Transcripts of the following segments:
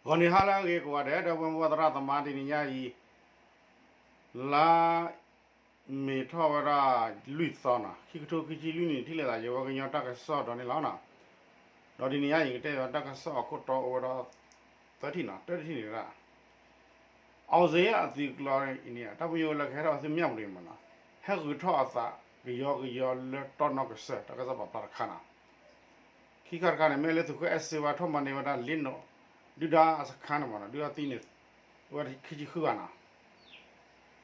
ဂီၤနံၤဟါလၢအဂ့ၤကိးဂၤဒဲး ဒီပုၢ်ဝဲၢ်သရၣ်သမါ တနံၤညါအံၤ လါမ့ၤထီၣ်ဝဲဒၣ်လွံၢ်သီနီၤ ခံကထိခံဆံလွံၢ်နံၣ် ထံၣ်လိာ်သးယဝဲကညီတၢ်ကစီၣ်ဒီးန့ၣ်လီၤ. ဒီးတနံၤညါအံၤ ကတဲယွၤတၢ်ကစီၣ်အခိၣ်တီအိၣ်ဝဲဒီး သၢထံၣ်နီၤ တၢ်တထံၣ်န့ၣ်ဒၣ် အောင်ဇေယျအသုးကျိၤအံၤန့ၣ် တၢ်ပညိၣ်လၢကဟဲထီၣ်ဆူမၠၣ်ဝတံၤမ့ၢ်နီၤ ဟဲဂုၤထီၣ်အသးကယီကယီလၢတီနီၣ်ကစၢၢ် တၢ်ကစီၣ်ပာ်ဖျါတခါနီၤ ခံခါတခါန့ၣ် မ့ၢ်လၢသုးခိၣ်အဲၣ်စ့ဝါထီၣ်မၤန့ၢ်ဝဲဒၣ်လ့နိး ဒုၣ်ဒါအစခါန့ၣ်မ့ၢ်နီၤ ဒုၣ်ဒါသံန့ၣ် အိၣ်ဝဲဒၣ်ခံဆံဃုဂၤနီၤ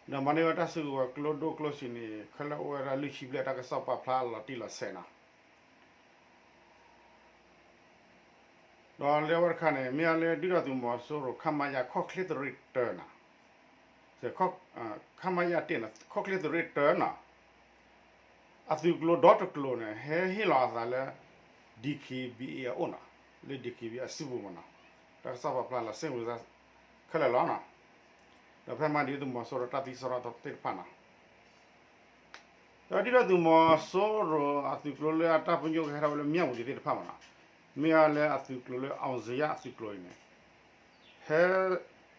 ဒီးမၤန့ၢ်ဝဲတၢ်စုကဝဲၤကျိဒိၣ်ကျိဆံးန့ၣ် ခဲလၢာ်အိၣ်ဝဲဒၣ်လွံၢ်ဆံဘျဲၣ် တၢ်ကစီၣ်ပာ်ဖျါလီၤတံၢ်လီၤဆဲးနီၤ ဒီးလၢဝဲတခါန့ၣ် မ့ၢ်အီၤလၢဒုၣ်ဒါသုးမီၤစိရိၤ ခမရ ခီၣ်ချ့သရ့ၣ်တၢနီၤ ခမရ တ့ၢ်နီၤ ခီၣ်ချ့သရ့ၣ်တၢနီၤ အသုးကျိၤဒီတကျိၤန့ၣ် ဟဲဟ့ၣ်လီၤအသးလၢ DKBA အအိၣ်နီၤ လၢ DKBA အစုပူၤမ့ၢ်နီၤ တၢ်ကစီၣ်ပာ်ဖျါလီၤစ့ၢ်ဝဲခဲလၢာ်လီၤနီၤ ဒီးဖဲမၤဒုၣ်ဒါသုးမီၤစိရိၤတၢ်သံစရီသ့ၣ်တဖၣ်နီၤ ဒီးဒုၣ်ဒါသုးမီၤစိရိၤအသုးကျိၤလၢအတၢ်ပညိၣ်ကဟဲထီၣ်ဝဲလၢမၠၣ်ဝတံၤသ့ၣ်တဖၣ်မ့ၢ်နီၤ မ့ၢ်အီၤလၢအသုးကျိၤလၢ အောင်ဇေယျအသုးကျိၤအံၤန့ၣ် ဟဲ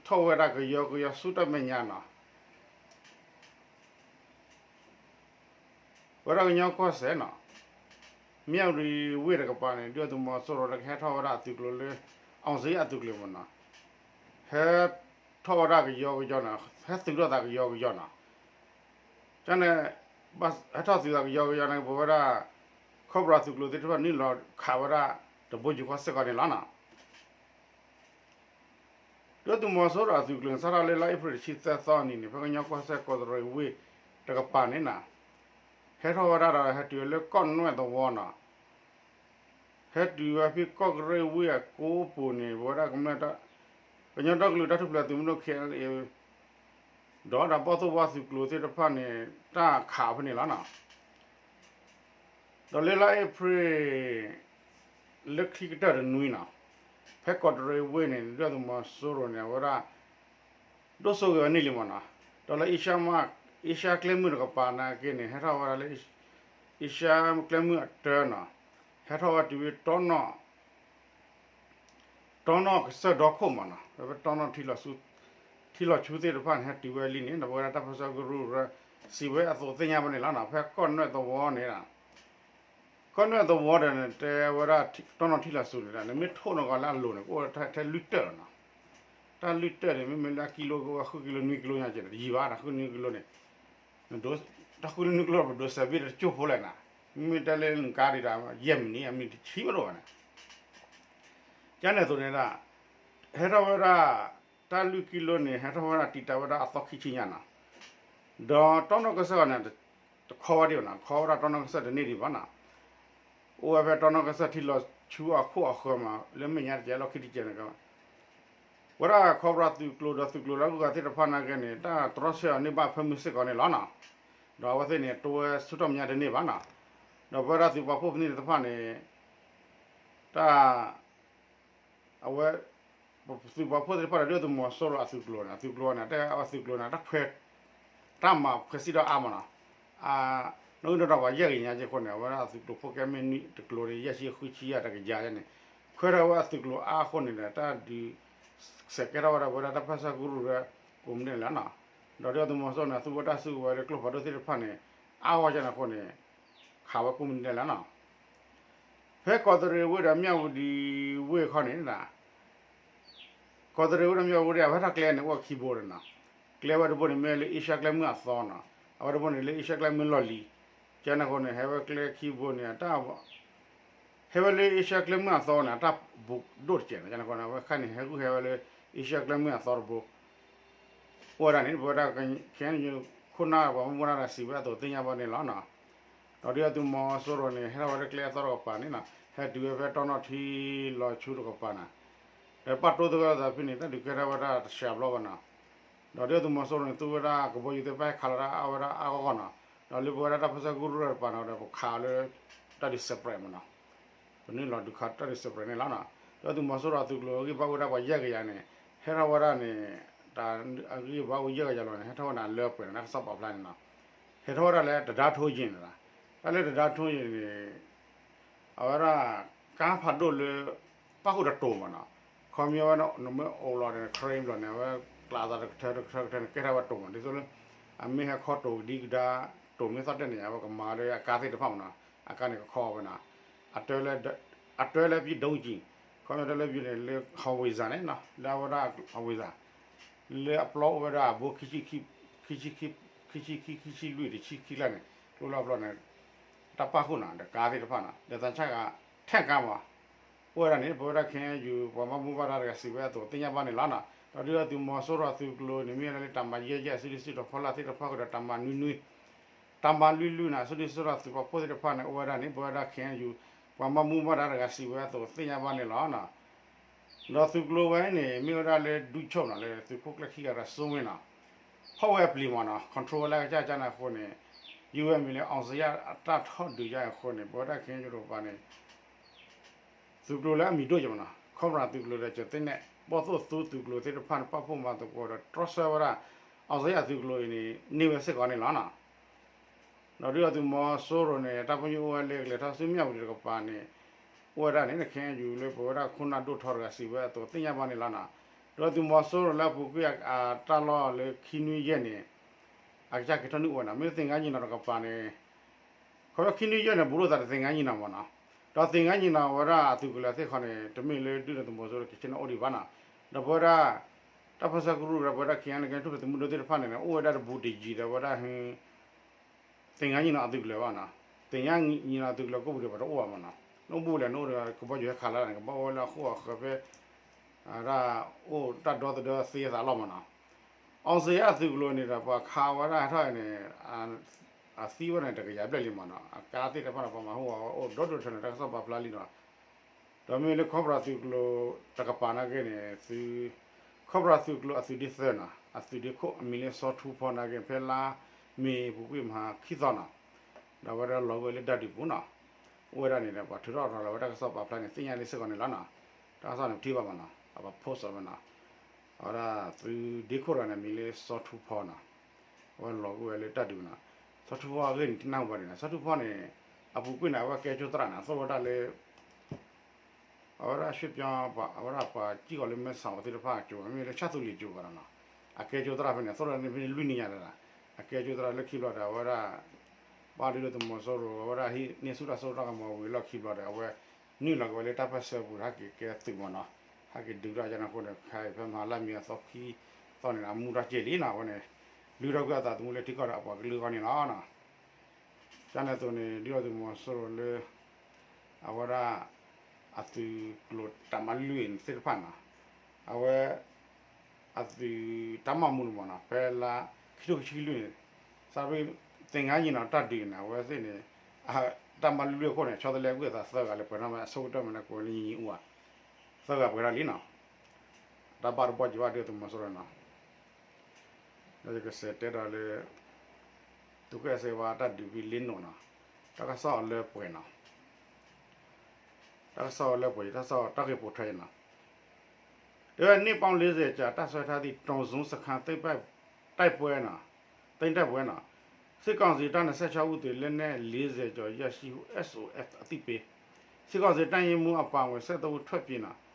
ထီၣ်ဝဲဒၣ်ကယီကယီဆူတၢ်မဲာ်ညါနီၤ ဝဲဒၣ်ကညီကီၢ်စဲၣ်နီၤ မၠၣ်ဝတံၤဝ့ၢ်တကပၤန့ၣ် ဒုၣ်ဒါသုးမီၤစိရိၤလၢကဟဲထီၣ်ဝဲဒၣ်အသုးကျိၤလၢ အောင်ဇေယျ အသုးကျိၤမ့ၢ်နီၤ ဟဲထီၣ်ဝဲဒၣ်ကယီကယီနီၤ ဟဲသုးထီၣ်သးကယီကယီနီၤ ကန့ၣ် ဟဲထီၣ်သုးသးကယီကယီန့ၣ် ပဝဲဒၣ် ခီဖျိသုးကျိၤသ့ၣ်တဖၣ်နုာ်လီၤခးဝဲဒၣ် တဘိယူၢ်ဃီစ့ၢ်ကီးန့ၣ်လီၤနီၤ ဒုၣ်ဒါသုးမီၤစိရိၤအသုးကျိၤန့ၣ် စးထီၣ်လၢလါအ့ဖြ့ၣ်တဆံသၢသီနံၤန့ၣ် ဖဲကညီကီၢ်စဲၣ်ကီးတရံးဝ့ၢ်တကပၤန့ၣ်နီၤ ဟဲထီၣ်ဝဲဒၣ်ဒီးဟဲတုၤဝဲလၢကီၢ်နွဲၣ်သဝီနီၤ ဟဲတုၤဝဲဖဲကီၢ်ကရ့ၣ်ဝ့ၢ်အကိးပူၤန့ၣ် ပဝဲဒၣ်ကမျၢၢ် ကညီဒီကလုာ်တၢ်ထူၣ်ဖျဲးသုးမုၢ်ဒိၣ် ခဲအံၤ ဒီးဒ်ဘီၣ်သိၣ်ဝါသုးကျိၤသ့ၣ်တဖၣ်န့ၣ် တၢ်ခးဖဲန့ၣ်လီၤနီၤ ဒီးလၢလါအ့ဖြ့ၣ် လၢခံကတၢၢ်တနွံနီၤ ဖဲကီးတရံးဝ့ၢ်န့ၣ် ဒုၣ်ဒါသုးမီၤစိရိၤန့ၣ် အဝဲဒၣ် ဒိၣ်စိဂ့ၤဝဲန့ၢ်လံမ့ၢ်နီၤ ဒီးလၢ အ့ရှါကျဲမုၢ်တကပၤနာ်က့န့ၣ် ဟဲထီၣ်ဝဲဒၣ်လၢ အ့ရှါကျဲမုၢ်အတၢနီၤ ဟဲထီၣ်ဝဲတုၤဝဲ တီနီၣ်ကစၢၢ်ဒီခိၣ်မ့ၢ်နီၤ ဖဲတီနီၣ် ထံလီၤဆူသ့ၣ်တဖၣ်န့ၣ် ဟဲတုၤဝဲလံန့ၣ် ဒီးပဝဲဒၣ်တၢ်ပၢဆှၢကရူၢ်ရၢ စံးဝဲအသိးသ့ၣ်ညါဘၣ်န့ၣ်လီၤနီၤ ဖဲကီၢ်နွဲၣ်သဝီန့ၣ် ကီၢ်နွဲၣ်သဝီဒီးန့ၣ် တဲဝဲဒၣ်တီနီၣ်ထံလီၤဆူန့ၣ် နမ့ၢ်ထိၣ်နဂီၤလၢအလိၤန့ၣ် ကအိၣ်ထဲလွံၢ်တၢၢ်လီၤနီၤ တၢ်လွံၢ်တၢၢ်န့ၣ် မ့မ့ၢ်လၢအကံလိကအိၣ်ဃုကံလိနွံကံလိညါကဲး တယံာ်ဘၣ် တၢ်ဃုနွံကံလိန့ၣ် တၢ်ဃုနွံကံလိ ပဒိးစဲးဘ့ၣ်တကၠိၢ်ဖိလဲၣ်နီၤ မ့မ့ၢ်တဲလၢနကါဒံးဒၣ် ယဲၢ်မံးနံး အမံးနံးတဆံမ့ၢ်တအိၣ်ဘၣ်န့ၣ် ကန့ၣ်အသိးန့ၣ်ဒၣ် ဟဲထီၣ်ဝဲဒၣ် တၢ်လွံၢ်ကံလိန့ၣ် ဟဲထီၣ်ဝဲဒၣ်တံာ်တာ်ဝဲဒၣ်အသီခံဆံညါနီၤ ဒီးတီနီၣ်ကစၢၢ်န့ၣ် တခီဝဲဒံးဘၣ်နီၤ ခီဝဲဒၣ်တီနီၣ်ကစၢၢ်တန့ၢ်ဒံးဘၣ်နီၤ အိၣ်ဝဲဖဲတီနီၣ်ကစၢၢ်ထံလီၤဆူအခိၣ်အဃၢၤမး လၢမဲာ်ညါတကဲးလီၢ်ခံတကဲးန့ၣ် ဝဲဒၣ်ခီဖျိသုးကျိၤဒီးသုးကျိၤလၢအဂုၤအဂၤသ့ၣ်တဖၣ်နာ်က့န့ၣ် တၢ်တြီဆၢအီၤန့ၢ်ဘၣ်ဖၢမုၢ်စ့ၢ်ကီးန့ၣ်လီၤနီၤ ဒီးအဝဲသ့ၣ်န့ၣ် တိဝဲဆူၣ်ထီၣ်မဲာ်ညါတန့ၢ်ဘၣ်နီၤ ဒီးပဝဲဒၣ်သုးပာ်ဖှိၣ်ဖဲန့ၣ်သ့ၣ်တဖၣ်န့ၣ် တၢ် အဝဲ သုးပာ်ဖှိၣ်သ့ၣ်တဖၣ်ဒီး ဒုၣ်ဒါသုးမီၤစိရိၤအသုးကျိၤန့ၣ် အသုးကျိၤန့ၣ် တဲအသုးကျိၤန့ၣ် တၢ်ခွဲး တၢ်မၤခွဲးစံၣ်ဒီးအါမးနီၤ အ နီၣ်ဂံၢ်နီၣ်ဒွးပှၤယဲၢ်ကယၤက့ၤအဃိန့ၣ် အဝဲဒၣ်အသုးကျိၤဖိကဲမ့ၢ်နွံတကျိၤန့ၣ် ယဲၢ်ဆံဃုဆံယဲၢ်တကယၤန့ၣ် ခွဲးထီၣ်ဝဲအသုးကျိၤအါအဃိန့ၣ်ဒီး တၢ်ဒုး စဲးကဲထီၣ်ဝဲဒၣ်ပဝဲဒၣ်တၢ်ပၢဆှၢကရူၢ်ရၢကိးမုၢ်နံၤဒဲးန့ၣ်လီၤနီၤ ဒီးဒုၣ်ဒါသုးမီၤစိရိၤန့ၣ် သူဝဲတၢ်စုကဝဲၤလၢကျိဖးဒိၣ်သ့ၣ်တဖၣ်န့ၣ် အါဂီၢ်ကန့ၣ်အဃိန့ၣ် ခးဝဲကိးမုၢ်နံၤဒဲးလီၤနီၤ ဖဲကီးတရံးဝ့ၢ်ဒီးမၠၣ်ဝတံၤဝ့ၢ်ခီန့ၣ် ကီးတရံးဝ့ၢ်ဒီးမၠၣ်ဝတံၤ အဝဲထီၣ်ကျဲန့ၣ် အိၣ်ခံဘိဒီးနီၤ ကျဲဝဲတဘိန့ၣ် မ့ၢ်လၢအ့ရှါကျဲမုၢ်အသီနီၤ အဝဲတဘိန့ၣ် လၢအ့ရှါကျဲမုၢ်လီၢ်လံၤ ကန့ၣ်အဃိန့ၣ် ဟဲဝဲကျဲခံဘိန့ၣ် တၢ် ဟဲဝဲလၢအ့ရှါကျဲမုၢ်အသီန့ၣ် အတၢ်ဘူးဒိၣ်တကဲးန့ၣ် ကန့ၣ်အဃိန့ၣ် အဝဲခါန့ၣ် ဟဲဂုာ်ဟဲဝဲလၢ အ့ရှါကျဲမုၢ်အသီတဘိ အိၣ်ဝဲဒၣ်န့ၣ် ပဝဲဒၣ် ခဲအံၤ ခိၣ်နၢ်ပှၤမူဒါဒီးစံးဝဲအသိးသ့ၣ်ညါဘၣ်န့ၣ်လီၤနီၤ ဒီးဒုၣ်ဒါသုးမီၤစိရိၤန့ၣ် ဟဲထီၣ်ဝဲလၢကျဲအသီတကပၤန့ၣ်နီၤ ဟဲတုၤဝဲဖဲတီနီၣ်ထံလီၤဆူတကပၤန့ၣ် ဒီးပာ်တိသဂၢၢ်သးဖဲန့ၣ် တၢ်ဒုးကဲထီၣ်ဝဲဒၣ်တစှၤဘျီဘၣ်နီၤ ဒီးဒုၣ်ဒါသုးမီၤစိရိၤန့ၣ် သူဝဲဒၣ်ကဘီယူၤသ့ၣ်တဖၣ်ဟဲခးလီၤဒၣ်အါဝဲဒၣ်အါဂီၢ်ဂီၢ်နီၤ ဒီးလၢပဝဲဒၣ်တၢ်ပၢဆှၢကရူၢ်ရၢတကပၤန့ၣ်ဒီး ပခးလၢ တၢ်ဒုး separate မးနီၤ ပနုာ်လီၤဒုးခးတၢ်ဒုး separate န့ၣ်လီၤနီၤ ဒုၣ်ဒါသုးမီၤစိရိၤအသုးကျိၤအဂံၢ်ဘါအိၣ်ဝဲဒၣ်ပှၤယဲၢ်ကယၤန့ၣ် ဟဲထီၣ်ဝဲဒၣ်န့ၣ် တၢ်အဂံၢ်ဘါအိၣ်ယဲၢ်ကယၤလီၤန့ၣ် ဟဲထီၣ်ဝဲဒၣ်လၢပှဲၤန့ၣ် တၢ်ကစီၣ်ပာ်ဖျါန့ၣ်နီၤ ဟဲထီၣ်ဝဲဒၣ်လၢတဒါထိယ့ၣ်န့ၣ်လီၤ တၢ်လၢတဒါထိယ့ၣ်န့ၣ် အဝဲဒၣ် ကါဖးဒိၣ်လၢ ပၣ်ဃုာ်တတိၤမးနီၤ ခီပညီဝဲန့ၣ် နမ့ၢ်အိၣ်လီၤန့ၣ် ခရံာ်ဘျီန့ၣ် အဝဲကျးသးတကထၢတကထၢတကထၢန့ၣ် ကဲထီၣ်ဝဲတိာ်မး ဒ်သိးလၢ အမ့ၢ်ဟဲခီတိာ်ကဒံကဒါ တိာ်မ့ၢ်သီၣ်တဲၣ်န့ၣ် အဝဲကမၤလၢအကါသ့ၣ်တဖၣ်မးနီၤ အကါန့ၣ်ကခီဝဲနီၤ အတၢလၢ အတၢလၢပဒိကံ ခီပညီတၢလၢပန့ၣ် လၢ howitzer န့ၣ်နီၤ လၢအဝဲဒၣ် howitzer လၢအပျီအိၣ်ဝဲဒၣ်အဘိ ခံဆံခံ ခံဆံခံ ခံဆံလွံၢ် တဆံခံကျါန့ၣ် ကျိလၢအပျီန့ၣ် တၢ်ပာ်ဃုာ်နီၤ ဒီးကါသ့ၣ်တဖၣ်နီၤ ဒီးသးဆၣ်ဂၤ ထဲကါမး အိၣ်ဝဲဒၣ်န့ၣ် ပဝဲဒၣ် ခ့ၣ်အဲၣ်ယူၣ် ပှၤဘၣ်မူဘၣ်ဒါတဂၤစံးဝဲအသိး သ့ၣ်ညါဘၣ်န့ၣ်လီၤနီၤ. ဒီးဒုၣ်ဒါသုးမီၤစိရိၤအသုးကျိၤန့ၣ် မ့ၢ်ဝဲဒၣ်လၢတၢ်မၤယဲၢ်ယဲၢ် အစုဒုၣ်စုတီၤဖီလာ်သ့ၣ်တဖၣ်ဃုာ်ဒီးတၢ်မၤနွံနွံ တၢ်မၤလွံၢ်လွံၢ်နီၤ အစုဒုၣ်စုတီၤသုးပာ်ဖှိၣ်သ့ၣ်တဖၣ်န့ၣ် အိၣ်ဝဲဒၣ်န့ၣ် ပဝဲဒၣ် ခ့ၣ်အဲၣ်ယူၣ် ပှၤဘၣ်မူဘၣ်ဒါတဂၤစံးဝဲအသိး သ့ၣ်ညါဘၣ်န့ၣ်လီၤနီၤ. ဒီးသုးကျိၤဝဲန့ၣ် မ့ၢ်ဝဲဒၣ်လၢဒူဆိၣ်နီၤ လၢသုးခိၣ်ကျၢၢ်ခံဂၤဒီးစိဝ့နီၤ ဖီၣ်ဝဲအပျံၤမးနီၤ control ဝဲလၢအကစၢ်ကါန့ၣ်အဃိန့ၣ် ယုၢ်ဝဲမံၤလၢ အောင်ဇေယျ အတၢ်ထီၣ်ဒုးယါအဃိန့ၣ် ပဝဲဒၣ် ခ့ၣ်အဲၣ်ယူၣ် တကပၤန့ၣ် သုးကျိၤလၢအမံၤဒိၣ်ယဲၢ်မးနီၤ ခီဖျိသုးကျိၤဒီး ကၠီၤသ့နဲၣ် ဘီၣ်သိၣ်သူသုးကျိၤသ့ၣ်တဖၣ်န့ၣ် ပာ်ဖှိၣ်မၤသကိးဒီးတြီဆၢဝဲဒၣ် အောင်ဇေယျ သုးကျိၤအံၤန့ၣ် န့ၢ်ဝဲစ့ၢ်ကီးန့ၣ်လီၤနီၤ. ဒီးဒုၣ်ဒါသုးမီၤစိရိၤန့ၣ် တၢ်ပညိၣ်အိၣ်ဝဲလၢကလဲၤထီၣ်ဆူမၠၣ်ဝတံၤတကပၤန့ၣ် အိၣ်ဝဲဒၣ်န့ၣ် ခ့ၣ်အဲၣ်ယူၣ် လၢပဝဲဒၣ်ခိၣ်နၢ်ဒိၣ်ထီတဂၤစံးဝဲအသိး သ့ၣ်ညါဘၣ်န့ၣ်လီၤနီၤ. ဒီးသုးမီၤစိရိၤလၢအပူၤကွံာ်အတၢ်လီၢ်လၢခံနွံယဲၢ်န့ၣ် အကစၢ်က့ၤထီၣ်နုာ်အိၣ်ဝဲနီၤ မ့ၢ်သ့ၣ်ငါယံၤနီၤတကပၤန့ၣ် ခီဖျိခံနွံယဲၢ်န့ၣ် ဘူးလိာ်သးတသ့ၣ်ငါယံၤနီၤမးနီၤ. ဒီးသ့ၣ်ငါယံၤနီၤဝဲဒၣ်အသုးကလၢၤသ့ၣ်တဖၣ်န့ၣ် တမ့ၢ်လၢဒုၣ်ဒါသုးမီၤစိရိၤကဆ့ၣ်နီၤအိၣ်ဒံးဘၣ်နီၤ. ဒီးပဝဲဒၣ် တၢ်ပၢဆှၢကရူၢ်ဒီးပဝဲဒၣ် ခ့ၣ်အဲၣ်ယူၣ် ကညီတၢ်ထူၣ်ဖျဲးသုးမုၢ်ဒိၣ်သ့ၣ်တဖၣ်န့ၣ် အိၣ်ဝဲဒၣ်တဘူးတယံၤဒီးဝဲဒၣ် သ့ၣ်ငါယံၤနီၤအသုးကလၢၤဘၣ်နီၤ. သ့ၣ်ငါယံၤနီၤအသုးကလၢၤကိးပူၤဒီးပှၤတအိၣ်ဘၣ်မးနီၤ. နအိၣ်ဘူးလဲၣ် နအိၣ်ဒီးကဘီယူၤဟဲခးလၢ်န့ၣ် ကဘၣ်အိၣ်ဝဲလၢအဃိအဃၢၤဖဲ ဒၣ်အိၣ်တၢ်ဒီသဒၢသ့အသးလီၤမးနီၤ. အောင်ဇေယျသုးကျိၤန့ၣ်ဒီး ပှၤခးဝဲဒၣ်ဟဲထီၣ်န့ၣ် အသံဝဲန့ၣ်တကယၤဘျဲၣ်လံမးနီၤ. အကါသ့ၣ်တဖၣ်န့ၣ် ပှၤမၤဟူအီၤအိၣ်ဒီဒူၣ်ထၢန့ၣ် တၢ်ကစီၣ်ပာ်ဖျါလံနီၤ. ဒီးမ့ၢ်လၢခီဖျိသုးကျိၤတကပၤနာ်က့န့ၣ် သုး ခီဖျိသုးကျိၤအသုးဒ့သၢနီၤ အသုးဒ့ခိၣ်အမံၤလၢစီၤထူဖီနာ်က့ ဖဲလါမ့ၤပူၤကွံာ်မဟါခံသီနီၤ ဒီးအဝဲဒၣ်လီၤကွံာ်ဝဲလၢဒၣ်ဒုးပူၤနီၤ အိၣ်ဝဲဒၣ်န့ၣ်ဒီး ပှၤထုးထီၣ်ထီလီၤဝဲတၢ်ကစီၣ်ပာ်ဖျါန့ၣ် သ့ၣ်ညါလံစ့ၢ်ကီးန့ၣ်လီၤနီၤ. တၢ်ကစီၣ်န့ၣ်ပထံၣ်ဘၣ်မးနီၤ အပှၤ post အီၤဝဲနီၤ အဝဲဒၣ်သုးဒ့ခိၣ်တဂၤန့ၣ် မံၤလၢစီၤထူဖီနီၤ အဝဲလီၤကွံာ်ဝဲလၢတၢ်ဒုးနီၤ. စီၤထူဖီအဂ့ၢ်န့ၣ် တနၢ်ဟူဘၣ်ဒံးနီၤ စီၤထူဖီန့ၣ် အပူၤကွံာ်န့ၣ် အဝဲကဲကၠိသရၣ်န့ၣ် အသိၣ်လိတၢ်လၢ အဝဲဒၣ်ရွှေ့ပြောင်း အဝဲဒၣ်ပှၤစံၣ်ကီးလၢမဲဆီးသ့ၣ်တဖၣ်ကၠိ မ့မ့ၢ်လၢဆၣ်သူလ့ၤကၠိဘၣ်နီၤ အကဲကၠိသရၣ်ဖဲန့ၣ် အသိၣ်လိန့ၣ်ဖဲန့ၣ်လွံၢ်နံၣ်ညါလၢ အကဲကၠိသရၣ်လၢခံဘျီဒီး အဝဲဒၣ် ဘၣ်ဒုးလၢသုးမီၤစိရိၤ အဝဲဒၣ်ဟံးန့ၢ်ဆူၣ်တၢ်စိတၢ်ကမီၤဝံၤအလီၢ်ခံဘျီဒီး အဝဲနုာ်လီၤက့ၤဝဲလၢတၢ်ပၢၢ်ဆၢပူၤ ဟဲက့ၤကဲသုးမးနီၤ ဟဲက့ၤဒုးတၢ်ယါန့ၣ်အဃိန့ၣ် ခဲအံၤဖဲမဟါလါမ့ၤအသီခံသီန့ၣ် အမူဒါက့ၢ်လံနီၤ အဝဲန့ၣ် လုၢ်ထီၣ်ကွံာ်အသးသမူလၢထံကီၢ်ဒီးအပှၤကလုာ်အဂီၢ်န့ၣ်လီၤ. ကန့ၣ်အသိးန့ၣ် ဒုၣ်ဒါသုးမီၤစိရိၤလၢ အဝဲဒၣ် အသုးကျိၤတၢ်မၤလွံၢ်လွံၢ်သ့ၣ်တဖၣ်နီၤ အဝဲ အသုးတၢ်မၤမူန့ၣ်မးနီၤ ဖဲလါခံထိခံဆံလွံၢ်န့ၣ် စးဖဲသ့ၣ်ငါယံၤနီၤတၢ်ဒုးန့ၣ် အဝဲသ့ၣ်န့ၣ် တၢ်မၤလွံၢ်လွံၢ်အဃိန့ၣ် ဆီတလဲကွံာ်အသးသၢဂၤလၢပှဲၤထီၣ်မး အဆိကတၢၢ်မးန့ၣ် ကိးဝဲလၢယံၤအူဧါ သၢဂၤပှဲၤထီၣ်လံနီၤ တၢ်ဘၣ်တဘီၣ်က့ၤဘၣ်ဒုၣ်ဒါသုးမီၤစိရိၤနီၤ ဒီးယကစးတဲဒီးလၢ သုးခိၣ်အဲၣ်စ့ဝါတၢ်ဒုးဖဲလ့နိၣ်နီၤ တၢ်ကစီၣ်အီၤလၢပှဲၤနီၤ တၢ်ကစီၣ်အီၤလၢပှဲၤ တၢ်ကစီၣ်တၢ်ဂ့ၢ်ပိာ်ထွဲနီၤ တဲဝဲ နှစ်ပေါင်းလေးဆယ်ကြာ တပ်စွဲထားသည့် တောင်စွန်းစခန်း သိမ်းပိုက် တိုက်ပွဲနီၤ သိမ်းတိုက်ပွဲနီၤ စစ်ကောင်စီတပ်နဲ့ စစ်ကြောင်းဦးတည် လက်နက်လေးဆယ်ကျော် ရရှိဟု S O F အသိပေး စစ်ကောင်စီတပ်ရင်းမှူးအပါအဝင် ဆယ့်သုံးဦး ထွက်ပြေးနီၤ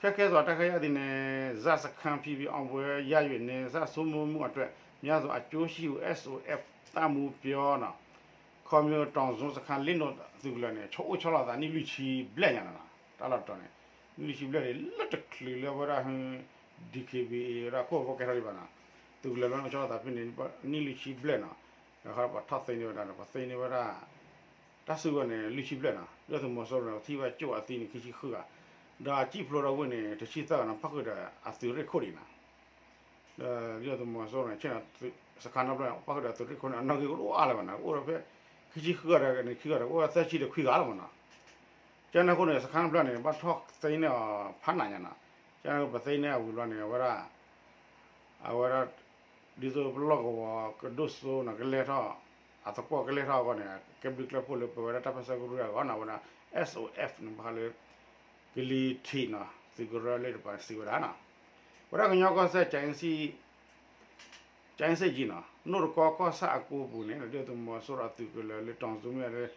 ခက်ခဲစွာ တိုက်ခိုက်ရသည့် နယ်စပ်စခန်းဖြစ်ပြီး အောင်ပွဲရယူရေး နယ်စပ်စိုးမိုးမှုအတွက် များစွာအကျိုးရှိဟု S O F တပ်မှူးပြောနီၤ ခီမ့ၢ် တောင်စွန်းစခန်း လ့နိၣ်သုးကလၢၤန့ၣ် ဆီအိၣ်ဆီလီၤသးနံၣ်လွံၢ်ဆံဘျဲၣ်ညါနီၤ တၢ်လီၢ်တတီၤန့ၣ် နံၣ်လွံၢ်ဆံဘျဲၣ်န့ၣ် လၢတချုးလၢဝဲဒၣ် ဒီး ဒီး ခိၣ်ဖီကဲထီၣ်ဒံးဘၣ်နီၤ သုးကလၢၤလၢနဆီလီၤသးဖဲန့ၣ် နံၣ်လွံၢ်ဆံဘျဲၣ်နီၤ ဒီးခါပှၤထီၣ်သ့န့ၢ်ဝဲဒၣ်ဒီး ပှၤသ့န့ၢ်ဝဲဒၣ် တၢ်စုကဝဲၤန့ၣ် လွံၢ်ဆံဘျဲၣ်နီၤ ဒုၣ်ဒါသုးမီၤစိရိၤန့ၣ် ထံၣ်ဘၣ်ကၠိၣ်အသံန့ၣ် ခံဆံဃုဂၤ ဒီးအစံၣ်ဖျိထီၣ်ဝ့ၢ်န့ၣ် တဆံသၢဂၤနီၤ ဖီၣ်ဃုာ်ဒီးအသုးရ့ၣ်ခိၣ်ဒံးနီၤ ဒီးဒုၣ်ဒါသုးမီၤစိရိၤန့ၣ် ဆ့ၣ်နီၤ စခါနီတဖျၢၣ် ဖီၣ်ဃုာ်ဒီးသုးရ့ၣ်ခိၣ်န့ၣ် အနီၣ်ဂံၢ်အိၣ်အါလၢၤဘၣ်နီၤ အိၣ်ဒီးဖဲ ခံဆံဃုဂၤဒီးန့ၣ် ခံဂၤဒီး အိၣ်ဝဲသၢဆံဒီးခွံဂၤလီၤမးနီၤ ကန့ၣ်အဃိန့ၣ် စခါနီတဖျၢၣ်န့ၣ် ဘၣ်ထီၣ်သ့န့ၢ်အီၤဖးနးညါနီၤ ကန့ၣ်ပသ့န့ၢ်အဝံၤဘျီန့ၣ် အဝဲဒၣ် အဝဲဒၣ် ဒ်သိးပလီၢ်ကဝီၤကဒိၣ်စိနီၤ ကလဲၤထီၣ် အသကိးကလဲၤထီၣ်အဂီၢ်န့ၣ် ကဲဘျုးကျဲဖိလၢပဝဲဒၣ်တၢ်ပၢဆှၢကရူၢ်အဂီၢ်နီၤ အဝဲဒၣ် S O F န့ၣ် ဘၣ်ဃးလၢ ကလံၤထံးနီၤ သုးကရၢလၢတပၤစံးဝဲဒၣ်နီၤ ဝဲဒၣ်ကညီကီၢ်စဲၣ် ကၠဲးစ့ၣ်ကၠံနီၤ နိၣ်တကီကီၢ်ဆၣ်အကိပူၤန့ၣ် ဒုၣ်ဒါသုးမီၤစိရိၤအသုးကလၢၤလၢ တောင်စွန်းမြို့ လ့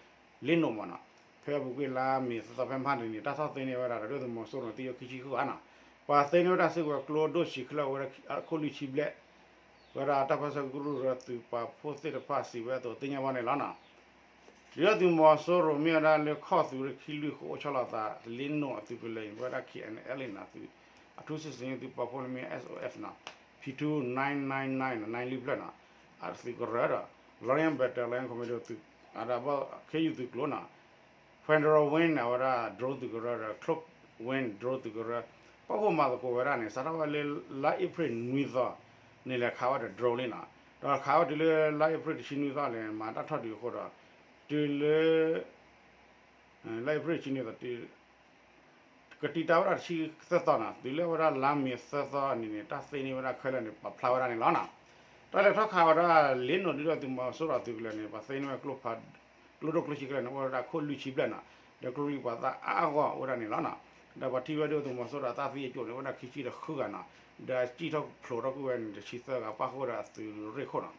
နိၣ်မးနီၤ ဖဲအပူၤကွံာ်လါမ့ၤသီသီဖဲမဟါတနံၤန့ၣ် တၢ်ထီၣ်သ့န့ၢ်ဝဲဒၣ်ဒီး ဒုၣ်ဒါသုးမီၤစိရိၤန့ၣ် သံဝဲခံဆံဃုဂၤနီၤ ပှၤသ့န့ၢ်ဝဲဒၣ်စုကဝဲၤကျိဒိၣ်ဆံးချၢဝဲဒၣ်အခိၣ်လွံၢ်ဆံဘျဲၣ်, ဝဲဒၣ်တၢ်ပၢဆှၢကရူၢ်ကရၢသုးပာ်ဖှိၣ်သ့ၣ်တဖၣ်စံးဝဲအသိးသ့ၣ်ညါဘၣ်န့ၣ်လီၤနီၤ. ဒုၣ်ဒါသုးမီၤစိရိၤမ့ၢ်ဝဲဒၣ်လၢခီၣ်သုးရ့ၣ်ခံလွံၢ်ဃိအိၣ်ဆီလီၤအသး လ့နိၣ်အသုးကလၢၤအံၤ ဝဲဒၣ် K N L နီၤ, အထူးစစ်ဆင်ရေးသုးပာ်ဖှိၣ်န့ၣ်မ့ၢ် S O F နီၤ, P two nine nine nine နီၤ, nine လွံၢ်ဖျၢၣ်နီၤ, အသုးကရၢဒီး Lion Battalion Commando သုး အဒၣ်ဘီၣ်ခ့ယုၢ်သုးကျိၤနီၤ, Federal Wing န့ၣ် အဝဲဒၣ် drone သုးကရၢဒီး Cloak Wing drone သုးကရၢ, ပာ်ဖှိၣ်မၤသကိးဝဲဒၣ်န့ၣ် စးထီၣ်ဝဲလၢလါအ့ဖြ့ၣ်နွံသီန့ၣ် လဲၤခးဝဲဒီး drone လံနီၤ, ဒီးခးဝဲတုၤလၢလါအ့ဖြ့ၣ်တဆံနွံသီန့ၣ် မၤတၢ်ထီၣ်ဒုးအဃိဒီး တုၤလၢ လါအ့ဖြ့ၣ်တဆံနွံသီ ကတံာ်တာ်ဝဲဒၣ်တဆံသၢသီနီၤ, တုၤလၢဝဲဒၣ်လါမ့ၤသၢသီအနံၤန့ၣ် တၢ်သ့န့ၢ်ဝဲဒၣ်ခဲလၢာ်န့ၣ် ပာ်ဖျါဝဲဒၣ်န့ၣ်လီၤနီၤ. တၢ်လဲၤထီၣ်ခးဝဲဒၣ်လ့နိၣ်ဒုၣ်ဒါသုးမီၤစိရိၤအသုးကလၢၤန့ၣ် ပှၤသ့န့ၢ်ဝဲကျိဖး ကျိဒိၣ်ကျိဆံးခဲလၢာ်န့ၣ် အိၣ်ဝဲဒၣ်ခိၣ်လွံၢ်ဆံဘျဲၣ်နီၤ, ဒီးကျိချံပှၤသၣ်အါအါဂီၢ်အိၣ်ဝဲဒၣ်န့ၣ်လီၤနီၤ. ဒီးပှၤထံၣ်ဝဲဒၣ်သုးမီၤစိရိၤအသၣ်သံအကၠိၣ်န့ၣ် အိၣ်ဝဲဒၣ်ခံဆံဒီးဃုဂၤနီၤ, ဒီးစံၣ်ထီၣ်ဖျိးထီၣ်ကွံာ်ဝဲန့ၣ် တဆံသၢဂၤ ပၣ်ဃုာ်ဝဲဒၣ်အသုးရ့ၣ်ခိၣ်နီၤ.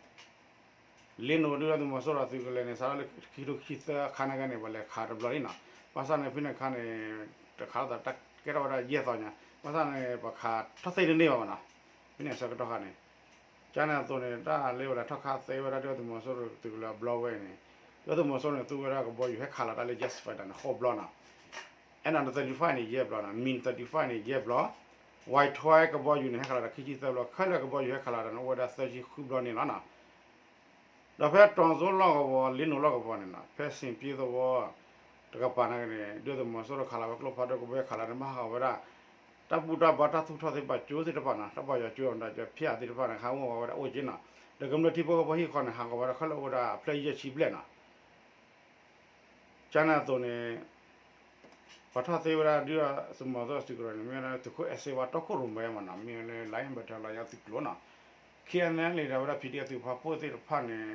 လ့နိၣ်ဒုၣ်ဒါသုးမီၤစိရိၤအသုးကလၢၤန့ၣ် စးထီၣ်လၢခံကထိခံဆံသၢအခါန့ၣ်ကဲန့ၣ် ပှၤလဲၤခးတဘျီလံနီၤ. ဘၣ်ဆၣ်န့ၣ် ဖဲန့ၣ်အခါန့ၣ် တခးလိာ်သးတၢ်ကဲထီၣ်ဝဲဒၣ်ယဲၢ်သီညါ, ဘၣ်ဆၣ်န့ၣ် ပှၤခးထီၣ်သ့တန့ၢ်ဘၣ်မနီၤ. ဖဲန့ၣ်အဆၢကတီၢ်ခါန့ၣ် ကန့ၣ်အသိးန့ၣ် တၢ်လၢဝဲလဲၤထီၣ်ခးသ့ဝဲဒၣ်ဒုၣ်ဒါသုးမီၤစိရိၤအသုးကလၢၤအဘျီဝဲန့ၣ် ဒုၣ်ဒါသုးမီၤစိရိၤန့ၣ် သူဝဲဒၣ်ကဘီယူၤဟဲခးလီၤတၢ်လၢ jet fighter န့ၣ် ဃိးဘျီနီၤ. F thirty-five န့ၣ် ယဲၢ်ဘျီနီၤ, MiG thirty-five န့ၣ် ယဲၢ်ဘျီ, Y twelve ကဘီယူၤန့ၣ် ဟဲခးလီၤတၢ်ခံဆံသၢဘျီ, ခဲလၢာ်ကဘီယူၤဟဲခးလီၤတၢ်န့ၣ် အိၣ်ဝဲဒၣ်သၢဆံဃုဘျီန့ၣ်လီၤနီၤ. ဒီးဖဲတီၤစိလီၢ်ကဝီၤ လ့နိၣ်လီၢ်ကဝီၤန့ၣ်နီၤ, ဖဲစ့ၣ်ပျ့သဝီတကပၤန့ၣ်န့ၣ် ဒုၣ်ဒါသုးမီၤစိရိၤခးလီၤဝဲကျိဖးဒိၣ်ကဘီယူၤဟဲခးလီၤန့ၣ် ဘၣ်ဟးဂီၤဝဲဒၣ် တၢ်ဘူၣ်တၢ်ဘါတၢ်သူၣ်ထီၣ်သ့ၣ်တဖၣ်ကၠိသ့ၣ်တဖၣ်နီၤ, တၢ်ဘီယွၤကၠိဒီးကၠိဖၠၣ်သ့ၣ်တဖၣ်န့ၣ် ဟးဂီၤဝဲဒၣ်အိၣ်က့နီၤ. ဒီးကမျၢၢ်ထံဖိကီၢ်ဖိဟံၣ်ဃီန့ၣ် ဟးဂီၤဝဲဒၣ်ခဲလၢာ်အိၣ်ဝဲဒၣ်အဖျၢၣ်ယဲၢ်ဆံဘျဲၣ်နီၤ. ကန့ၣ်အသိးန့ၣ် ပှၤထီၣ်သ့ဝဲဒၣ်ဒုၣ်ဒါသုးမီၤစိရိၤအသုးကရၢန့ၣ် မ့ၢ်ဝဲဒၣ်သုးခိၣ်အဲၣ်စ့ဝါတီခိၣ်ရိၣ်မဲမနီၤ, မ့ၢ်ဝဲလၢ Lion Battalion သုးကျိၤနီၤ, ခံအနဲလံဒီးဝဲဒၣ် ဖံးဒံအသုးဖါဖိသ့ၣ်တဖၣ်န့ၣ်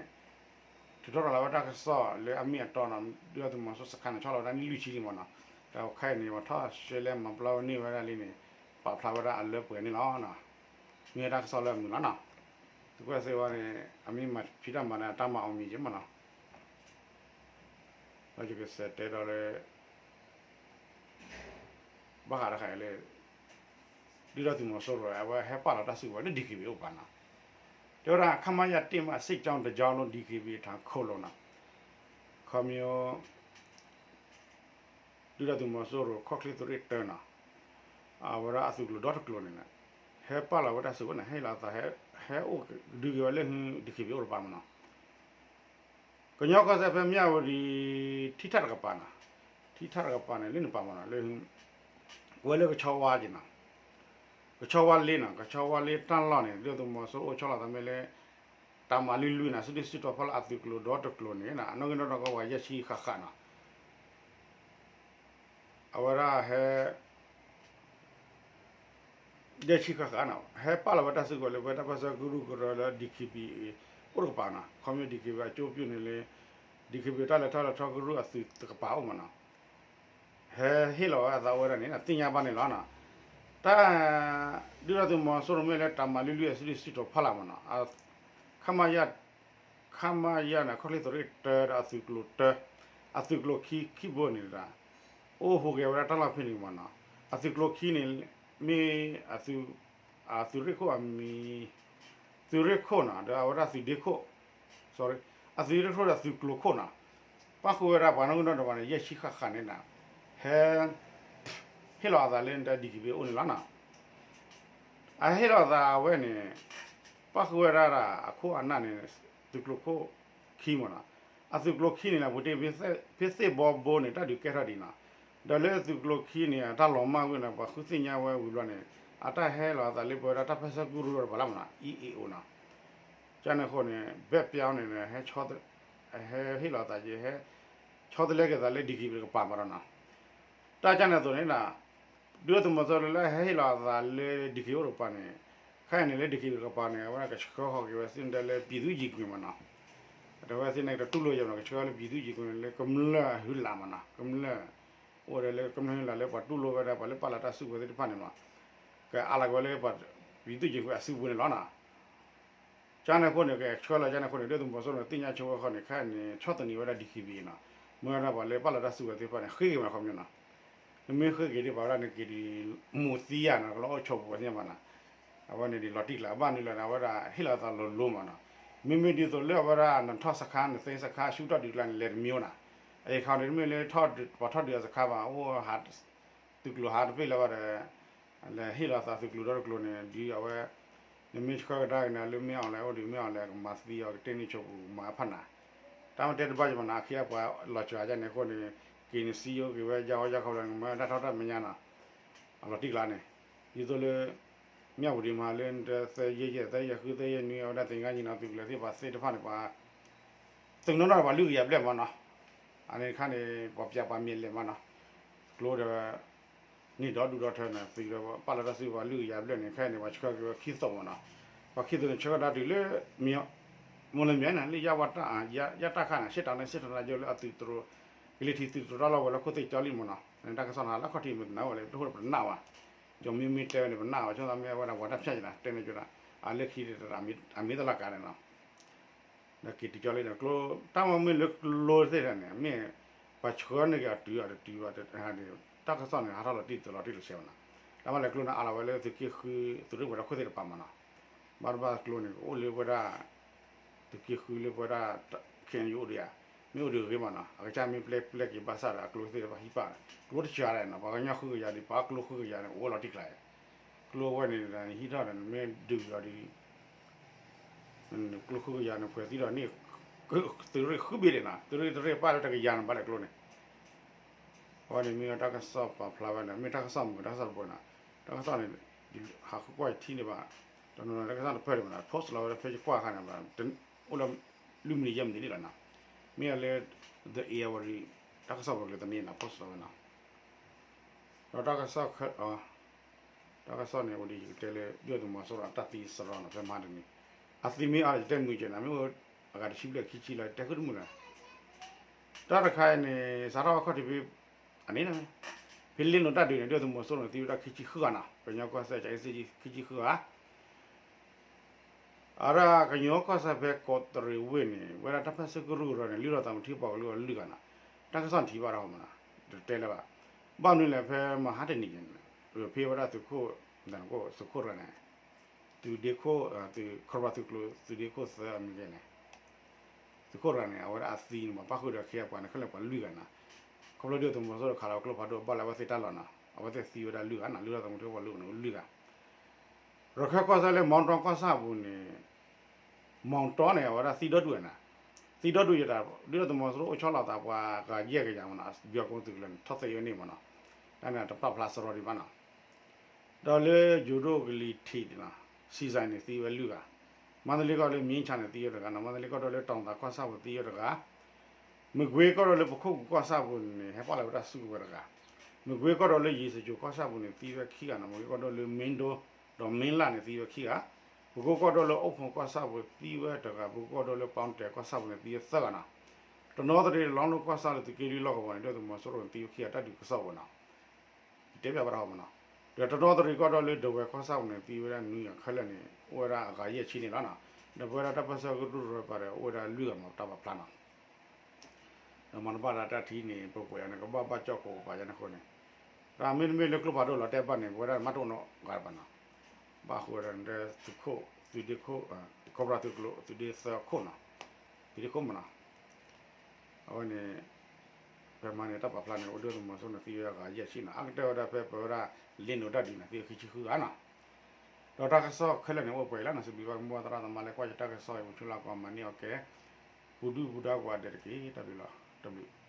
ထုးထီၣ်ရၤလီၤဝဲတၢ်ကစီၣ်လၢအမ့ၢ်အတီနီၤ, ဒုၣ်ဒါသုးမီၤစိရိၤစခါန့ၣ် ဆီလီၤဝဲဒၣ်န့ၣ်လွံၢ်ဆံလံမနီၤ, ဒီးခဲအံၤန့ၣ် ပှၤထီၣ်ရှဲလဲမၤပျီဝဲန့ၢ်ဝဲဒၣ်လံန့ၣ် ပာ်ဖျါဝဲဒၣ်အလၢပှဲၤန့ၣ်လီၤ. မ့ၢ်ဝဲတၢ်ကစီၣ်လၢအမုာ်လီၤနီၤ. သုးခိၣ်အဲၣ်စ့ဝါန့ၣ် အမ့ၢ်မၤဖံးတၢ်မၤန့ၣ် အတၢ်မၤအီၤမံၤက့မနီၤ. ဒီးယကစးတဲဒီးလၢ ဘၣ်ဃးတခါအံၤလၢ ဒုၣ်ဒါသုးမီၤစိရိၤ အဝဲဟဲပာ်လီၤတၢ်စုကဝဲၤလၢ DKBA အိၣ်တကပၤနီၤ, တဲဝဲဒၣ် ခမရ တစ်မှာ စစ်ကြောင်းတစ်ကြောင်းလုံး DKBA ထံ ခုခံ နီၤ, ခီမ့ၢ် ဒုၣ်ဒါသုးမီၤစိရိၤ ခီၣ်ချ့သုးရ့ၣ်တၢနီၤ, အဝဲဒၣ်အသုးကျိၤဒီတကျိၤန့ၣ် ဟဲပာ်လီၤဝဲတၢ်စုကဝဲၤန့ၣ် ဟဲလီၤအသး ဟဲအိၣ်ဒုးက့ၤဝဲလၢ DKBA အိၣ်တကပၤမနီၤ. ကညီကီၢ်စဲၣ်ဖဲမၠၣ်ဝတံၤ ထံထၣ်တကပၤနီၤ, ထံထၣ်တကပၤန့ၣ် လၢနပာ်မနီၤ လၢ ကွဲးလၢကဆီဝါက့ၤနီၤ, ကဆီဝါလ့နီၤ, ကဆီဝါလ့တၢ်လီၢ်န့ၣ် ဒုၣ်ဒါသုးမီၤစိရိၤအိၣ်ဆီလီၤသးမ့ၢ်လၢ တၢ်မၤလွံၢ်လွံၢ်နီၤ, စုဒုၣ်စုတီၤဖီလာ်အသုးကျိၤဒီတကျိၤန့ၣ် အနီၣ်ဂံၢ်နီၣ်ဒွးကဝီၤယဲၢ်ဆံဃၣ်ဃၣ်နီၤ. အဝဲဒၣ်ဟဲ ယဲၢ်ဆံဃၣ်ဃၣ်နီၤ ဟဲပာ်လီၤဝဲတၢ်စုကဝဲၤလၢပဝဲတၢ်ပၢဆှၢကရူၢ်ကရၢလၢ DKBA အိၣ်တကပၤနီၤ, ခီမ့ၢ် DKBA အကၠိပျူၢ်န့ၣ်လၢ DKBA တၢ်လဲၤထီၣ်လဲၤထီကရူၢ်အသုးတကပၤအိၣ်မနီၤ, ဟဲဟ့ၣ်လီၤဝဲအသးအိၣ်ဝဲဒၣ်န့ၣ် သ့ၣ်ညါဘၣ်န့ၣ်လီၤနီၤ. တၢ် ဒုၣ်ဒါသုးမီၤစိရိၤမ့ၢ်လၢတၢ်မၤလွံၢ်လွံၢ်အစုဒုၣ်စုတီၤဖီလာ်မနီၤ, ခမရ ခမရန့ၣ် ခီၣ်ချ့သုးရ့ၣ်တၢဒီးအသုးကျိၤတၢ, အသုးကျိၤခံခံဘိန့ၣ်ဒီး အိၣ်ဟူးဂဲၤဝဲဒၣ်တၢ်လီၢ်ဖဲန့ၣ်မနီၤ. အသုးကျိၤခံန့ၣ် မ့ၢ်အသုး အသုးရ့ၣ်ခိၣ်အမံၤ သုးရ့ၣ်ခိၣ်နီၤ ဒီးအဝဲဒၣ်သုးဒ့ခိၣ် sorry အသုးရ့ၣ်ခိၣ်ဒီးသုးကျိၤခိၣ်နီၤ, ပၣ်ဃုာ်ဝဲဒၣ်ပှၤနီၣ်ဂံၢ်နီၣ်ဒွးန့ၣ် ယဲၢ်ဆံဃၣ်ဃၣ်န့ၣ်ဒီး ဟဲ ဟ့ၣ်လီၤအသးလၢ DKBA အိၣ်န့ၣ်လီၤနီၤ. အဟ့ၣ်လီၤအသးအဝဲန့ၣ် ပၣ်ဃုာ်ဝဲဒၣ်ဒီးအခိၣ်အနၢ်န့ၣ် သုးကျိၤခိၣ်ခံမနီၤ. အသုးကျိၤခံန့ၣ် ပူၤတ့ၢ်ဖဲသ့ၣ်ဘီဘိန့ၣ် တၢ်ဒုးကဲထီၣ်ဒံးနီၤ. ဒီးလၢသုးကျိၤခံန့ၣ် အတၢ်လီၤမၢ်ဝံၤန့ၣ် ပှၤဃုသ့ၣ်ညါဝဲဝံၤဘျီန့ၣ် အတၢ်ဟဲလီၤအသးလၢပဝဲဒၣ်တၢ်ပၢဆှၢကရူၢ်တကပၤလီၤမနီၤ အံၤအ့ၣ်အိၣ်နီၤ. ကန့ၣ်အဃိန့ၣ် ဘဲၣ်ပျီန့ၣ် ဟဲ ဟဲဟ့ၣ်လီၤအသးက့ၤ ဟဲ ဆီတလဲက့ၤသးလၢ DKBA တကပၤမနီၤနီၤ. တၢ်ကန့ၣ်အသိးန့ၣ် ဒုၣ်ဒါသုးမီၤစိရိၤလၢဟဲဟ့ၣ်လီၤအသးလၢ DKBA အိၣ်တကပၤန့ၣ် ခဲအံၤန့ၣ်လၢ DKBA တကပၤန့ၣ် အဝဲဒၣ်ကဆှၢဃီၤက့ၤဝဲသ့ၣ်န့ၣ်တဲလၢ ပြည်သူ့ရင်ခွင်မနီၤ. အဝဲသ့ၣ်န့ၣ် တတူၢ်လိာ်ယၤမနီၤ ကဆှၢလၢ ပြည်သူ့ရင်ခွင်န့ၣ် လၢကမျၢၢ်အဟုလးမနီၤ ကမျၢၢ် အိၣ်ဒီးလၢကမျၢၢ်ဟုလးလၢပှၤတူၢ်လိာ်ဝဲဒၣ် ပှၤလၢပာ်လီၤတၢ်စုကဝဲၤသ့ၣ်တဖၣ်န့ၣ်မနီၤ ကအးလီၤက့ၤဝဲလၢ ပြည်သူ့ရင်ခွင် အစုပူၤန့ၣ်လီၤနီၤ. ကန့ၣ်အဃိန့ၣ် ကဆှၢလီၤကန့ၣ်အဃိန့ၣ် ဒုၣ်ဒါသုးမီၤစိရိၤန့ၣ် သ့ၣ်ညါဆိဝဲဃီန့ၣ် ခဲအံၤန့ၣ် ဆီၣ်သနံးဝဲဒၣ် DKBA နီၤ. မ့ၢ်ဝဲဒၣ်ပှၤလၢပာ်လီၤတၢ်စုကဝဲၤသ့ၣ်တဖၣ်န့ၣ် ဃ့က့ၤဝဲခီပညီနီၤ. နမ့ၢ်ဃ့က့ၤဒံးပှၤဝဲဒၣ်န့ၣ် က့ၤဒံး မိၢ်သံယၤနီၤ ကလီအိၣ်ဆိးပူၤသ့ၣ်မးနီၤ, အဝဲန့ၣ်ဒ်လီၤတံၢ်ကျါ ဘၣ်နုၤလၢၤန့ၣ် အဝဲဒၣ်ဟ့ၣ်လီၤသးလိၤလိၤမးနီၤ, မ့မ့ၢ်ဒ်သိးလၢအဝဲဒၣ် နထီၣ်စခါ နသ့စခါ ဆူထီၣ်ဒုးကျါန့ၣ် လဲၤတမံၤနီၤ, အအံၤခီန့ၣ် တမ့ၢ်လၢထီၣ်ပှၤထီၣ်ဒုးအစခါဘၣ် အိၣ်ဟး သုးကျိၤဟးတပ့ၢ်လၢၤဘၣ်ဒီး လဲၤဟ့ၣ်လီၤသးသုးကျိၤဒီတကျိၤန့ၣ် ဒ်အဝဲ နမ့ၢ်ဆှၢကဒါက့ၤန့ၣ် လၢမ့ၢ်အီၤလဲၣ် အိၣ်ဒံးမ့ၢ်အီၤလဲၣ် ကမၤသံအီၤ ကတဲန့ၢ်ဆိပူၤ ကမၤဖးနၤ, တၢ်မ့ၢ်တဲတဘၣ်ယမၤနၤ အခ့အပှၤလီၤစှၤယါန့ၣ်အဃိန့ၣ် က့ၤနစံယိက့ၤဝဲယါဝဲယါခီလၢနကမၤတၢ်ထီၣ်တၢ်မဲာ်ညါနီၤ, အလီၤတံၢ်ကျါန့ၣ် ဒ်သိးလၢ မၠၣ်ဝတံၤမၤလၢနတသၢယဲၢ်ယဲၢ် သၢယဲၢ်ဃု သၢယဲၢ်နွံ အဝဲဒၣ်သ့ၣ်ညါညီနီၤ သုးကလၢၤသ့ၣ်တဖၣ်သ့ၣ်တဖၣ်န့ၣ် ပှၤ သုးနီၢ်နီၢ်ပှၤလွံၢ်ကယၤဘျဲၣ်မးနီၤ, အန့ၣ်တခါန့ၣ် ပှၤပျးပှၤမ့ၢ်လဲၤမးနီၤ, ကျိဒီး န့ၢ်ဒီဒူၣ်ဒီထၢန့ၣ် သုးဒီးပာ်လီၤတၢ်စုပှၤလွံၢ်ကယၤဘျဲၣ်န့ၣ် ခဲအံၤန့ၣ် ပှၤဆှၢက့ၤဝဲခံသိးမးနီၤ, ပှၤခံသိးန့ၣ် ဆှၢကဒါတုၤလၢ မ့ၢ်လၢမ့ၢ်န့ၣ် လၢယါဝါတၢ် ယါတၢ်ခါန့ၣ် ရှေ့တောင်နဲ့စစ်ဌာနချုပ်လၢအသုးတရိး ကလံၤထံးသုးတရိးတၢ်လီၢ်ဝဲလၢခိၣ်သ့ၣ်ကၠီလံမးနီၤ, တၢ်ကစီၣ်နၤလၢအခီၣ်ထံးမ့ၢ်တနာ်ဝဲလၢ တအိၣ်ပနၢ်ဝဲ, ကၠီမ့မ့ၢ်တဲဝဲန့ၣ် ပနၢ်ဝဲ ဆိသးမ့ၢ်ဝဲဒၣ်ဝၤတၢ်ဖၠၣ်ယၤနၤ တဲန့ၣ်ကၠီဒၣ် အလၢခံ အမ့ၢ်တလၢ်ကၤန့ၣ်နီၤ ဒီးက့ၤတုၤကၠီလံဒီး ကျိ တၢ်မ့ၢ်မ့ၢ်လၢကျိသ့ၣ်တဖၣ်န့ၣ် မ့ၢ်ပှၤဆှၢန့ၢ်က့ၤအီၤတုၤအီၤတတုၤဘၣ် တၢ်ကစီၣ်န့ၣ် ဟးထီၣ်လီၤတံၢ်သီလီၤတံၢ်လီၤဆဲးဘၣ်နီၤ, တၢ်မ့ၢ်လဲၤကျိန့ၣ် အါလီၤဝဲလၢသုးက့ဃု သုးရ့ၣ်ဝဲၤလီၢ်ခိၣ်သ့ၣ်တဖၣ်မးနီၤ, ဘၣ်တဘၣ်ကျိန့ၣ် ကအိၣ်လၢပဝဲဒၣ် သုးက့ဃုလၢပဝဲဒၣ် ခဲအံၤအိၣ်ဒီးယၤ မ့ၢ်အိၣ်ဒီးဂ့ၤမးနီၤ, အကစၢ်မ့ၢ်ပျဲပျဲက့ၤဘၣ်ဆၣ်ဒီး အကျိသ့ၣ်တဖၣ်ဟံးပၣ် ကျိတစှၤဒၣ်နီၤ, ပှၤကညီဃုကယၤဒီး ပှၤကျိဃုကယၤန့ၣ် အိၣ်ဝဲလီၤတံၢ်ကျါ ကျိဝဲန့ၣ် ဟံးထီၣ်ဒီး နမ့ၢ်ဒုးဒီးဒ် ကျိဃုကယၤန့ၣ် ဖှဲးသံဒီးန့ၣ် သုးရ့ၣ်ဃုဘ့ၣ်ဒၣ်နီၤ, သုးရ့ၣ်တရ့ၣ်ပၣ်လၢတကယၤန့ၣ် ဘၣ်လဲၤကျိန့ၣ် အဝဲန့ၣ်မ့ၢ်တၢ်ကစီၣ်ပာ်ဖျါဝဲန့ၣ် မ့ၢ်တၢ်ကစီၣ်မုာ်တၢ်ကစီၣ်တဘိနီၤ, တၢ်ကစီၣ်န့ၣ် ဟးဃုကွၢ်ယထံၣ်န့ၣ်ဘၣ်, တနီၤနီၤတၢ်ကစီၣ်တဖျၢၣ်ဒံးဘၣ်နီၤ post လီၤဝဲလၢဖဲယကွၢ်အခါန့ၣ်ဘၣ်, အိၣ်လၢ လွံၢ်မံးနံးယဲၢ်မံးနံးန့ၣ်လီၤနီၤ, မ့ၢ်လၢ The Irrawaddy တၢ်ကစီၣ်ပူၤကလၢတနံၤနီၤ post လီၤဝဲနီၤ, ဒီးတၢ်ကစီၣ် တၢ်ကစီၣ်န့ၣ် အိၣ်ဒံးယကတဲလၢ ဒုၣ်ဒါသုးမီၤစိရိၤအတၢ်သံစရီနီၤ ဖဲမဟါတနံၤ, အသံမ့ၢ်အါဒီး ယတဲမုာ်ကဲနီၤ မ့ၢ်အိၣ်အဂၤတဆံဘျဲၣ်ခံဆံလီၤ ယတဲဃုတမုာ်နီၤ, တၢ်တခါအံၤန့ၣ် စးထီၣ်အခီၣ်ထံးဖဲ အန့ၣ် ဖဲလ့လိာ်တၢ်ဒုးန့ၣ် ဒုၣ်ဒါသုးမီၤစိရိၤန့ၣ် သံဝဲဒၣ်ခံဆံဃုဂၤနီၤ, ကညီကီၢ်စဲၣ် ကၠၤအ့စ့ၣ် ခံဆံဃုဂၤ အဝဲဒၣ်ကညီကီၢ်စဲၣ်ဖဲကီးတရံးဝ့ၢ်န့ၣ် ဝဲဒၣ်တၢ်ပၢၢ်ဆၢကရူၢ်ကရၢန့ၣ် လုၢ်ထီၣ်သးမုၢ်ထံပှၤကလုာ်အီၤလွံၢ်ဂၤနီၤ, တၢ်ကစီၣ်ထံၣ်ဘၣ်တၢ်ဟီမးနီၤ, တတဲလၢၤဘၣ်, ဘၣ်မနုၤလဲၣ် ဖဲမဟါတနံၤန့ၣ် ဖဲဝဲဒၣ်သုးခိၣ် သုးခိၣ်ရၤန့ၣ် သုးဒ့ခိၣ် သုးခိၣ်ရၤသုးကျိၤ သုးဒ့ခိၣ်သၢအမံၤန့ၣ် သုးခိၣ်ရၤန့ၣ် အဝဲဒၣ်အသံန့ၣ် ပာ်ဃုာ်ဒီးခဲအံၤပှၤန့ၣ် ခဲလၢာ်ပှၤလွံၢ်ဂၤနီၤ, ခီဖျိဒုၣ်ဒါသုးမီၤစိရိၤခးလီၤကျိဖးဒိၣ် ဘၣ်လၢအဝဲသ့ၣ်တၢ်လီၢ်နီၤ, အဝဲသ့ၣ်သံဝဲဒၣ်လွံၢ်ဂၤနီၤ, လုၢ်ထီၣ်သးမုၢ်ထံပှၤကလုာ်န့ၣ်လွံၢ်ဂၤ ရခဲကီၢ်စဲၣ်လၢ မီတီကီၢ်ဆၣ်ပူၤန့ၣ် မီတီန့ၣ် အဝဲဒၣ်သံဒီဒူၣ်ဝဲနီၤ, သံဒီဒူၣ်ယတၢ် ဒုၣ်ဒါသုးမီၤစိရိၤအိၣ်ဆီလီၤသးပှၤဂၤယဲၢ်ကယၤမးနီၤ, ဘၣ်ကိးသုးကလၢၤန့ၣ် ထီၣ်သ့ဝဲန့ၣ်မးနီၤ, တၢ်န့ၣ်တပာ်ဖျါစရီဒံးဘၣ်နီၤ, ဒီးလၢယိၤဒိၣ်ကလံၤထံးန့ၣ်နီၤ, စံစါန့ၣ်သံဝဲလွံၢ်ဂၤ, မန္တလေးကီၢ်လၢ မြင်းခြံန့ၣ် သံဝဲတဂၤနီၤ, မန္တလေးကီၢ်ဒီးလၢ တောင်သာကီၢ်ဆၣ်ပူၤသံဝဲတဂၤ မကွ့ကီၢ်ဒီးလၢပခိၣ်ပူၤကီၢ်ဆၣ်ပူၤန့ၣ် ဟဲပာ်လီၤဝဲဒၣ်စုကဝဲၤတဂၤ, မကွ့ကီၢ်ဒီးလၢယ့ၣ်စကြိုကီၢ်ဆၣ်ပူၤန့ၣ် သံဝဲခံဂၤနီၤ, မကွ့ကီၢ်ဒီးလၢ မင်းတို့ ဒီး မင်းလတ်န့ၣ် သံဝဲခံဂၤ, ပကိကီၢ်ဒီးလၢအိၣ်ဖှိၣ်ကီၢ်ဆၣ်ပူၤသံဝဲတဂၤ, ပကိကီၢ်ဒီးလၢ ပေါင်းတည် ကီၢ်ဆၣ်ပူၤန့ၣ် သံဝဲသၢဂၤနီၤ, တနီသရံၣ်လီၤဒိၣ်ကီၢ်ဆၣ်လၢသုးက့လွံၢ်လီၢ်ကဝီၤန့ၣ် ဒုၣ်ဒါသုးမီၤစိရိၤန့ၣ် သံဝဲခံဂၤတၢ်ဒုးကစီၣ်ဝဲနီၤ, ယတဲဘၣ်ဝဲဒၣ်ဟီမးနီၤ, ဒီးတနီသရံၣ်ကီၢ်ဒီးလၢ ဒဝဲကီၢ်ဆၣ်ပူၤန့ၣ် သံဝဲဒၣ်နွံဂၤခဲလၢာ်န့ၣ် အိၣ်ဝဲဒၣ်အဂၤယဲၢ်ဆံန့ၣ်လီၤနီၤ, ဒီးပဝဲဒၣ်တၢ်ပၢၢ်ဆၢကရူၢ်ကရၢပာ်ဒီး အိၣ်ဝဲဒၣ်လွံၢ်ဂၤမးတၢ်ပာ်ဖျါနီၤ ဒီးမၤတဘၣ်ဒၣ်တၢ်ထံန့ၣ် ပှဲၤပှဲၤန့ၣ် ကဘၣ်ဘၣ်ကၠီၣ်ကိးကပၤယါန့ၣ်အဃိန့ၣ်, တၢ်မ့တမ့ၢ်လၢကျိဖးဒိၣ်လီၤတဲာ်ဘၣ်န့ၣ် ပဝဲဒၣ်မ့ၢ်တအိၣ်နီတဂၤဘၣ်နီၤ, ဘၣ်ဃုာ်ဝဲဒၣ်န့ၣ် သုးခိၣ် သုးဒ့ခိၣ် ခီဖျိသုးကျိၤ သုးဒ့သၢခိၣ်နီၤ, သုးဒ့ခိၣ်မးနီၤ, အဝဲန့ၣ် ဖဲမဟါန့ၣ် တၢ်ပာ်ဖျါန့ၣ် အိၣ်ဒုၣ်ဒါသုးမီၤစိရိၤန့ၣ်သံဝဲအဂၤယဲၢ်ဆံနီၤ, အကတၢၢ်ဝဲဒၣ်ဖဲပဝဲဒၣ် လ့လိာ်တၢ်ဒုးန့ၣ် သံဝဲခံဆံဃုဂၤနီၤ, ဒီးတၢ်ကစီၣ်ခဲလၢာ်န့ၣ် အိၣ်ပှဲၤလီၤနီၤ, စံးဘျုးဘၣ်ကမူဘၣ်သရၣ်သမါလၢကွၢ်ယတၢ်ကစီၣ်အံၤ ပူၤဆူလၢကီးမၤန့ၢ်အီၤကဲ ပူၤဒုၣ်ပူၤဒါကိးဂၤဒဲးတက့ၢ်, တၢ်ဘျုးလီၤ, တၢ်ဘျုး